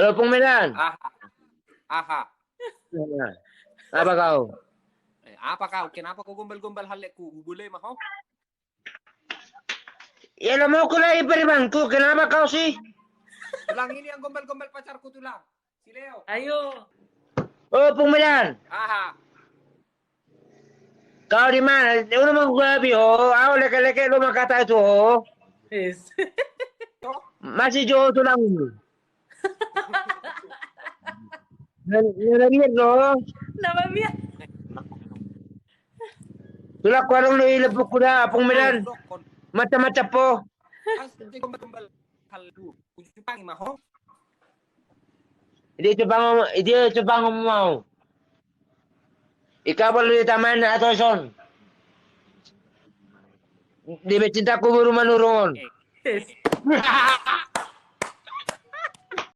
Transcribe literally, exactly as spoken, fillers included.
Halo, Pung Medan. Aha. Aha. Apa kau? Eh, apa kau? Kenapa kau gombal-gombal halekku? Ubule ma ho. Ya lo mau kulai berimanku, kenapa kau sih? Tulang, ini yang gombal-gombal pacarku, Tulang. Si Leo. Ayo. Oh, Pung Medan. Aha. Kau di mana? Udah mau gua bi ho. Au leke-leke lo makata itu ho. Yes. Masih jo tulang. Nana biar lo. Nama biar. Tulang warung lo ile buku da, Pung Medan. Macam-macam po. Dia cupang, dia cupang mau. Ika perlu ditaman atau son. Di becinta kubur manurun.